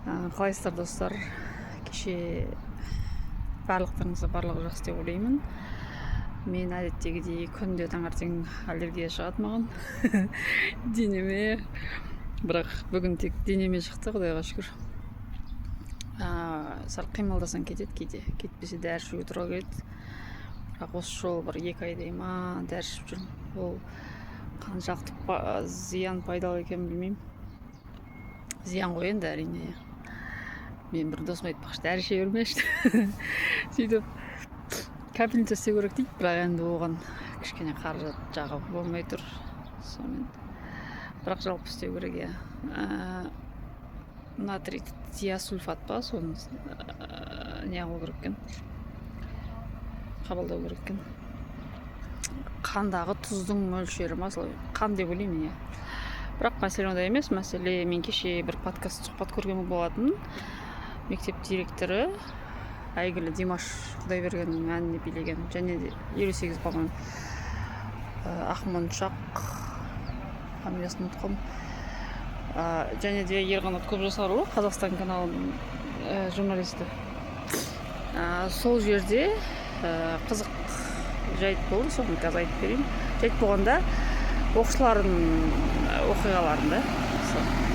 Қалайсыздар, достар? Кеше барлықтарыңызға барлығы жақсы деп ойлаймын. Мен әдеттегідей күнде таңертең аллергия шығады маған, денеме. Бірақ бүгін тек денеме шықты, құдайға шүкір. Сәл қимылдасаң, кетеді кейде, кетпесе, дәрі ішуге тура келеді. Бірақ осы жолы бір 2 айдай ма, дәрі ішіп жүрмін. Ол қаншалықты зиян, пайдалы екенін білмеймін. Зиян ғой енді, әрине. Мен бір досым айтпақшы, дәрі іше бермеші, сөйтіп капельница істеу керек дейді. Бірақ енді оған кішкене қаражат жағы болмай тұр, сонымен. Бірақ жалпы істеу керек, иә. Натрий тиосульфат па, соны не қылу керек екен, қабылдау керек екен. Қандағы тұздың мөлшері ма, солай, қан деп ойлаймын, иә. Бірақ мәселе онда емес. Мәселе, мен кеше бір подкаст, сұхбат көрген болатынмын. Мектеп директоры, әйгілі Димаш Құдайбергеннің әніне билеген және де 58, по-моему, Ақмоншақ, фамилиясын ұмытып қалдым, және де Ерқанат Көпжасарұлы, Қазақстан каналының журналисті. Сол жерде қызық жайт болды, соны қазір айтып берейін. Жайт болғанда, оқушылардың оқиғаларын да. Сол.